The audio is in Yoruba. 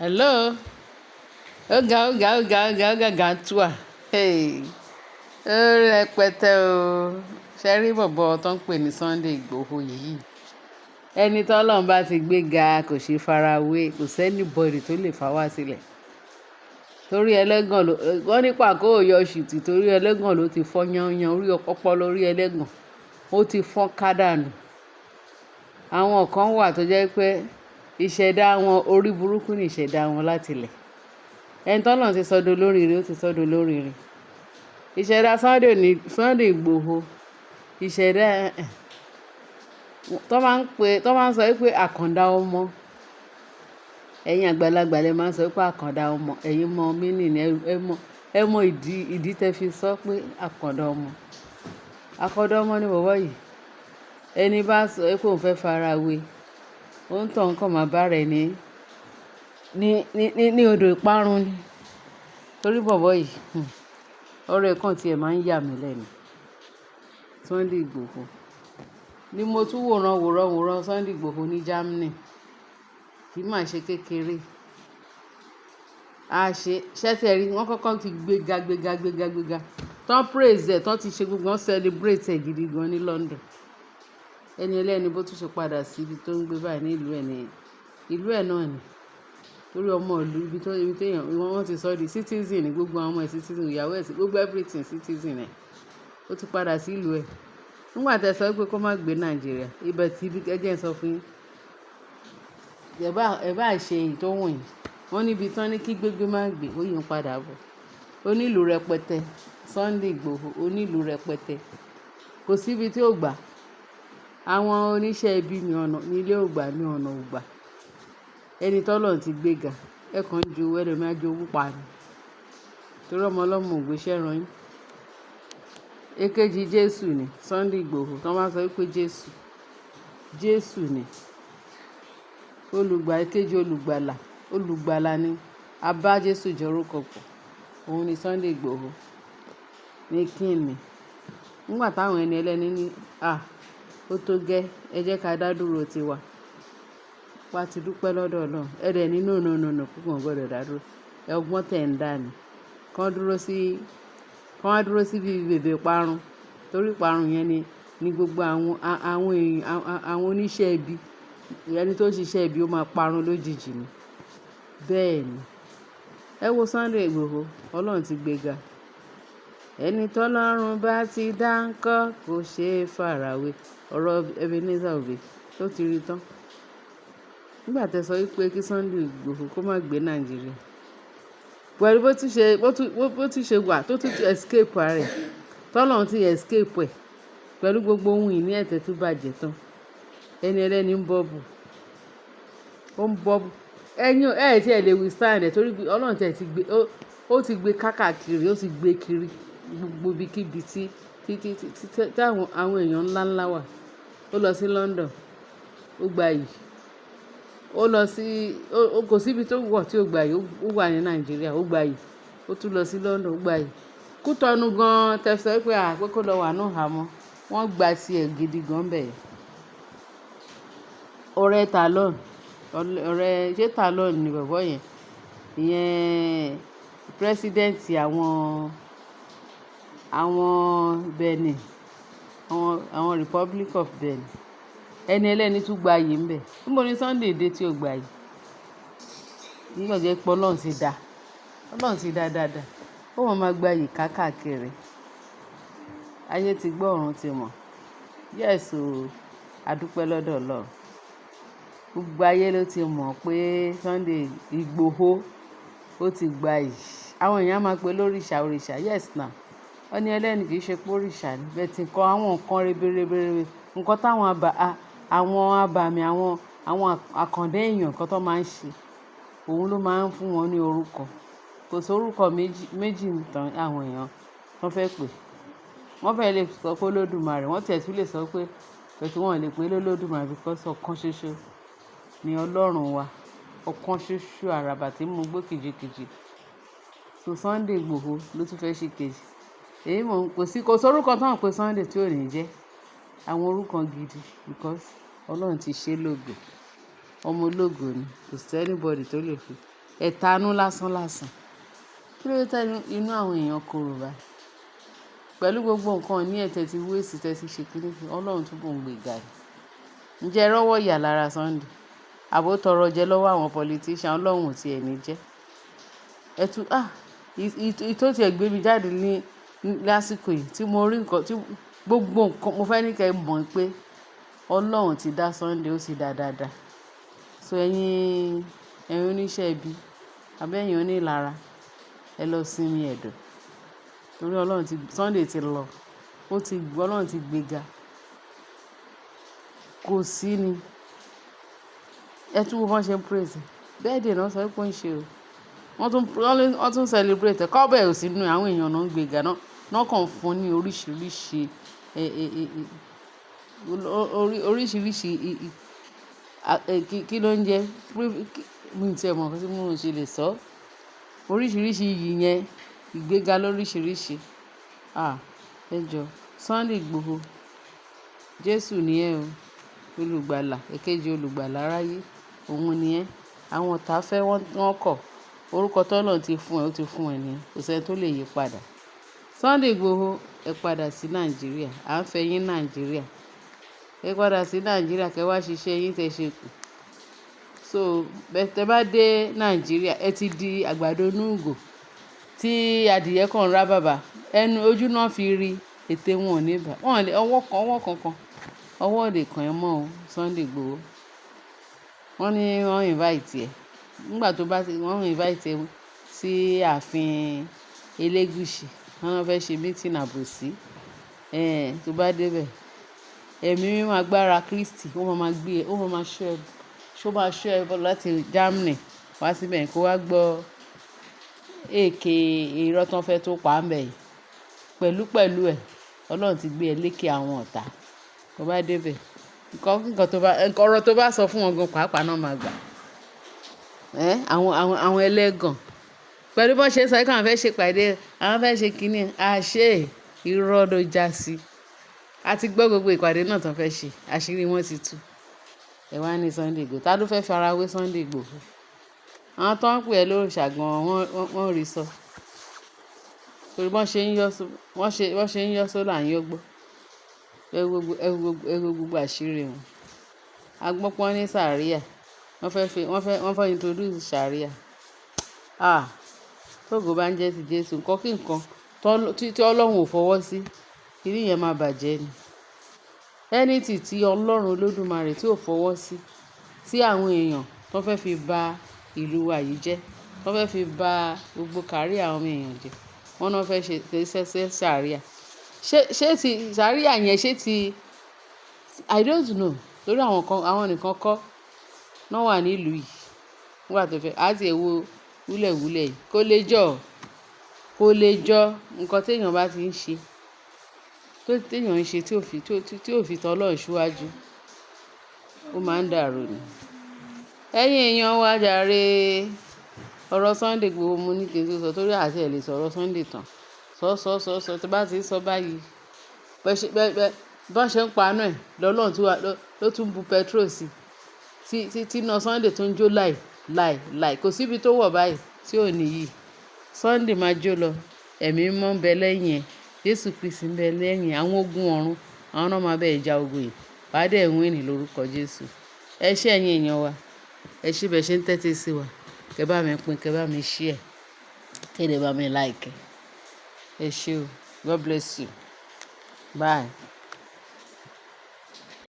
Hello. Ó ga, ó ga, ó ga, ó ga, ó ga, gàntúà. Hey. Ó rẹpẹtẹ o. Ṣé rí bọ̀bọ́ tó ń pè ní Sunday Igboho yìí? Ẹni tí Ọlọ́run bá ti gbé ga kò ṣe farawé, kò sí anybody tó lè fà wá sílẹ̀. Torí ẹlẹ́gàn ló, wọ́n ní pàkó ò yọ ṣìtì torí ẹlẹ́gàn ló ti fọ́ yányan orí ọpọlọ orí ẹlẹ́gàn. Ó ti fọ́n kádànù. Àwọn kan wà tó jẹ́ pé ìṣẹ̀dá wọn, orí burúkú ni ìṣẹ̀dá wọn láti ilẹ̀. Ẹni tí Ọlọ́run ti sọ di olóríire, ó ti sọ di olóríire. Ìṣẹ̀dá Sunday ní Sunday Igboho. Ìṣẹ̀dá ẹ̀ tó máa ń pè, tó máa ń sọ wípé àkàndá ọmọ. Ẹ̀yin àgbàlagbà lẹ máa ń sọ wípé àkàndá ọmọ. Ẹ̀yin mọ meaning ẹ mọ, ẹ mọ ìdí, ìdí tẹ fi sọ pé àkàndá ọmọ. Àkàndá ọmọ ni bọ̀bọ́ yìí. Ẹni bá sọ pé òun fẹ́ farawé, ó ń tàn kàn máa bá rẹ̀ ní odò ìparun ni. Torí bọ̀bọ́ yìí, ọ̀rọ̀ ẹ̀ kan tí ẹ máa ń yà mí lẹ́nu. Sunday Igboho. Ni mo tún wòran, wòran, wòran Sunday Igboho ní Germany. Kì í máa ṣe kékeré. A ṣe, ṣé tí ẹ rí, wọ́n kọ́kọ́ ti gbéga, gbéga, gbéga, gbéga. Tán praise ẹ̀, tán ti ṣe gbogbo, wọ́n celebrate ẹ̀ gidi gan ní London. Ẹni ẹlẹ́ni bó tún ṣe padà sí ibi tó ń gbé báyìí ní ìlú ẹ̀ ní, ìlú ẹ̀ náà ni. Torí ọmọ ìlú ibi tó, ibi tí èèyàn, wọ́n ti sọ di citizen ní gbogbo àwọn ọmọ ẹ̀ citizen, ìyàwó ẹ̀ sí, gbogbo everything citizen ẹ̀. Ó ti padà sí ìlú ẹ̀. Nígbà tí ẹ sọ wípé kó má gbé Nàìjíríà, ibẹ̀ tí ibi ẹ jẹ́ ń sọ fún yín. Ẹ bá ṣe èyí tó wù yín. Wọ́n níbi tí wọ́n ní kí gbégbé má gbé, ó yín padà bọ̀. Onílù rẹpẹtẹ, Sunday Igboho, onílù rẹpẹtẹ. Kò sí ibi tí ó gbà. Àwọn oníṣẹ́ ibi ní ọ̀nà, ní ilé ò gbà, ní ọ̀nà ò gbà. Ẹni tí Ọlọ́run ti gbé ga, ẹ kàn ń jowú, ẹlòmí á jowú pa ni. Torí ọmọ ọlọ́mọ ò gbéṣẹ́ rán yín. Èkejì Jésù ni Sunday Igboho. Tí wọ́n bá sọ wípé Jésù, Jésù ni. Olùgbà, èkejì olùgbàlà, olùgbàlà ni. A bá Jésù jẹ́ orúkọ pọ̀. Òun ni Sunday Igboho. Ní kín ni? Nígbà táwọn ẹni ẹlẹ́ni ní, "À, ó tó gẹ́, ẹ jẹ́ ká dá dúró tiwa." Wá ti dúpẹ́ lọ́dọ̀ Ọlọ́run. Ẹ dẹ̀ ní no, no, no, no, púpọ̀ gbọdọ̀ dá dúró. Ọgbọ́n tẹ̀ ń dà ní. Kán dúró sí, kán wá dúró sí bí bèbè ìparun. Torí ìparun yẹn ni gbogbo àwọn, àwọn èèyàn, àwọn oníṣẹ́ ibi, ẹni tó ń ṣiṣẹ́ ibi ó máa parun lójijì ni. Bẹ́ẹ̀ ni. Ẹ wo Sunday Igboho, Ọlọ́run ti gbé ga. Ẹni tí Ọlọ́run bá ti dá ńkọ́ kò ṣe é farawé. Ọ̀rọ̀ Ebenezer Obey tó ti rí tán. Nígbà tí ẹ sọ wípé kí Sunday Igboho kó má gbé Nàìjíríà. Pẹ̀lú bó tún ṣe, bó tún ṣe wà tó tún escape ara rẹ̀. Tí Ọlọ́run ti escape ẹ̀ pẹ̀lú gbogbo ohun ìní ẹ̀tẹ̀ tó bàjẹ́ tán. Ẹni ẹlẹ́ni ń bubble. Ó ń bubble. Ẹ̀yin, ẹ tí ẹ lè withstand ẹ̀ torí Ọlọ́run tí ẹ ti gbé, ó ti gbé káàkiri, ó ti gbé kiri gbogbo ibikíbi tí àwọn èèyàn ńlá ńlá wà. Ó lọ sí London, ó gba yìí. Ó lọ sí, ó kò sí ibi tó wọ̀ tí ó gba yìí. Ó wà ní Nàìjíríà, ó gba yìí. Ó tún lọ sí London, ó gba yìí. Kútọ̀nù gan tẹ sọ wípé à pé kó lọ wà ní ìhámọ́. Wọ́n gba sí ẹ gidi gan bẹ́ẹ̀. Ọ̀rẹ́ Talon, ọ̀rẹ́, ṣé Talon ni bọ̀bọ́ yẹn? Ìyẹn president àwọn Benin, àwọn Republic of Benin. Ẹni ẹlẹ́ni tún gba yìí ń bẹ̀. Níbo ni Sunday dé tí ó gba yìí? Nígbà tó jẹ́ pé Ọlọ́run ti dá, Ọlọ́run ti dá dáadáa. Ó máa ma gba yìí káàkiri. Ayé ti gbọ́, ọ̀run ti mọ̀. Yes o, a dúpẹ́ lọ́dọ̀ Ọlọ́run. Gbogbo ayé ló ti mọ̀ pé Sunday Igboho ó ti gba yìí. Àwọn èèyàn máa pe lóríṣà òrìṣà. Yes now. Wọ́n ní ẹlẹ́ni kì í ṣe pé òrìṣà ni. Bẹ́ẹ̀ tí nǹkan, àwọn nǹkan ribiribi, nǹkan táwọn àwọn abàmì, àwọn àkàndá èèyàn nǹkan tó máa ń ṣe, òun ló máa ń fún wọn ní orúkọ. Kò sí orúkọ méjì, méjì tán àwọn èèyàn tó fẹ́ pè. Wọ́n fẹ́ lè sọ pé Olódùmarè, wọ́n tiẹ̀ tún lè sọ pé, but wọ́n ò lè pè é lólódùmarè because ọ̀kan ṣoṣo ni Ọlọ́run wa. Ọ̀kan ṣoṣo àràbà tí ń mú gbó kìjikìji. So Sunday Igboho ló tún fẹ́ ṣe kejì. Èyí mò ń kò sí, kò sí orúkọ tó ń pe Sunday tí ò ní jẹ́. Àwọn orúkọ gidi because Ọlọ́run ti ṣe lógo. Ọmọ ológo ni, kò sí anybody tó lè fi. Ẹ̀tanú lásán lásán. Kí ló dé tí inú àwọn èèyàn korò báyìí? Pẹ̀lú gbogbo nǹkan ní ẹ̀ tẹ́ ti waste, tẹ́ ti ṣe kíni, Ọlọ́run túbọ̀ ń gbéga ni. Ǹjẹ́ ẹ rọ́wọ́ ìyà lára Sunday? Àbó tọrọ jẹ lọ́wọ́ àwọn politician, Ọlọ́run ò tí ẹ ní jẹ́. Ẹ tú, ah, ìtó tí ẹ gbé mi jáde ní lásìkò yìí tí mo rí nǹkan tí gbogbo nǹkan mo fẹ́ ní kí ẹ mọ̀ pé Ọlọ́run ti dá Sunday, ó sì dá dáadáa. So ẹ̀yin oníṣẹ́ ibi, àbí ẹ̀yin onílara, ẹ lọ sinmi ẹ̀dọ̀. Torí Ọlọ́run ti, Sunday ti lọ, ó ti, Ọlọ́run ti gbéga. Kò sí ni. Ẹ tún wo bó ṣe ń praise. Birthday náà sọ pé ó ń ṣe o. Wọ́n tún celebrate. Kọ́bẹ̀ ò sí nínú àwọn èèyàn náà ń gbéga náà. Wọ́n kàn fún ní oríṣiríṣi, oríṣiríṣi, kí ló ń jẹ́? Mi ò tí è mọ̀ nǹkan tí mo ṣe lè sọ. Oríṣiríṣi iyì yẹn, ìgbéga lóríṣiríṣi. Ah, ẹ jọ Sunday Igboho, Jésù ni ẹ́ o. Olùgbàlà, èkejì olùgbàlà aráyé, òun ni ẹ́. Àwọn ọ̀tá fẹ́ wọ́n kọ̀. Orúkọ tó Ọlọ́run ti fún ẹ, ó ti fún ẹ ni. Kò sí ẹni tó lè yí padà. Sunday Igboho, ẹ padà sí Nàìjíríà. À ń fẹ́ yín Nàìjíríà. Ẹ padà sí Nàìjíríà kí ẹ wá ṣiṣẹ́ yín tí ẹ ṣe kù. So, tẹ bá dé Nàìjíríà, ẹ ti di àgbàdo inú ìgò tí adìẹ kan rá bàbà. Ẹnu ojú náà fi rí, ètè wọn ò ní bà. Wọ́n lè ọwọ́ kan, ọwọ́ kankan. Ọwọ́ ò lè kàn ẹ́ mọ́ o, Sunday Igboho. Wọ́n ní wọ́n invite ẹ. Nígbà tó bá ti, wọ́n invite ẹ sí ààfin Elégùṣì. Wọ́n fẹ́ ṣe meeting àbòsí. Ẹ̀, tó bá dé bẹ̀, ẹ̀mí mímọ́ agbára Kristi, ó máa ma gbé ẹ, ó máa ma ṣọ́ ẹ, ṣó máa ṣọ́ ẹ bọ̀ láti Germany wá síbẹ̀ kó wá gbọ́ èké irọ́ tó ń fẹ́ tó pa ń bẹ̀ yìí. Pẹ̀lú pẹ̀lú ẹ̀, Ọlọ́run ti gbé ẹ lékè àwọn ọ̀tá. Tó bá dé bẹ̀, nǹkan kíkan tó bá, ọ̀rọ̀ tó bá sọ fún wọn gan pàápàá náà máa gbà. Ẹ́, àwọn ẹlẹ́gàn. Pẹ̀lú bí wọ́n ṣe ń sọ pé àwọn fẹ́ ṣe ìpàdé, àwọn fẹ́ ṣe kíní, àṣé irọ́ ló jásí. A ti gbọ́ gbogbo ìpàdé náà tó ń fẹ́ ṣe, àṣírí wọn ti tú. Ẹ wá ní Sunday Igboho. Ta ló fẹ́ farawé Sunday Igboho? Àwọn tó ń pè ẹ́ lóríṣà gan, wọ́n rí sọ. Torí wọ́n ṣe ń yọ́, wọ́n ṣe ń yọ́ só là ń yọ́ gbọ́. Ẹ wo gbogbo, ẹ wo gbogbo, ẹ wo gbogbo àṣírí wọn. A gbọ́ pé wọ́n ní Sharia. Wọ́n fẹ́ introduce Sharia. Ah, tógo bá ń jẹ́ ti Jésù, nǹkan kí nǹkan tí Ọlọ́run ò fọwọ́ sí, kíní yẹn máa bàjẹ́ ni. Anything tí Ọlọ́run Olódùmarè tí ò fọwọ́ sí, tí àwọn èèyàn tó fẹ́ fi ba ìlú wa yìí jẹ́, tó fẹ́ fi ba gbogbo career àwọn èèyàn jẹ́, wọ́n náà fẹ́ ṣe ṣe Sharia. Ṣé ti Sharia yẹn, ṣé ti I don't know. Torí àwọn kan, àwọn nìkan kọ́ náà wà ní ìlú yìí. Nígbà tó fẹ́, a ti ẹ wo wúlẹ̀wúlẹ̀ yìí. Kó lè jọ, kó lè jọ nǹkan tí èèyàn bá ti ń ṣe, tó tí èèyàn ń ṣe tí ò fi tọ́ Ọlọ́run síwájú, ó máa ń dàrú ni. Ẹ̀yin èèyàn wa jàre, ọ̀rọ̀ Sunday Igboho mo ní kí n tó sọ torí àti ẹ̀ lè sọ̀rọ̀ Sunday tán. Sọ, sọ, sọ, sọ, tí bá ti ń sọ báyìí, bó ṣe ń paná ẹ̀ lọ́lọ́run tí wà ló tún bu petrol sí. Tí iná Sunday tó ń jó láì, láì, láì. Kò sí ibi tó wọ̀ báyìí tí ò níyì. Sunday máa jó lọ, ẹ̀mí mímọ́ ń bẹ lẹ́yìn ẹ̀, Jésù Kristi ń bẹ lẹ́yìn ẹ̀, àwọn ogun ọ̀run, àwọn náà máa bẹ ẹ ja ogun yìí. Wà á dẹ̀ win lórúkọ Jésù. Ẹ ṣé ẹ̀yin èèyàn wa. Ẹ ṣé bẹ ṣe ń tẹ́tí sí wa. Kẹ bá mi pín, kẹ bá mi share, kẹ dẹ̀ bá mi like. Ẹ ṣé o. God bless you. Bye.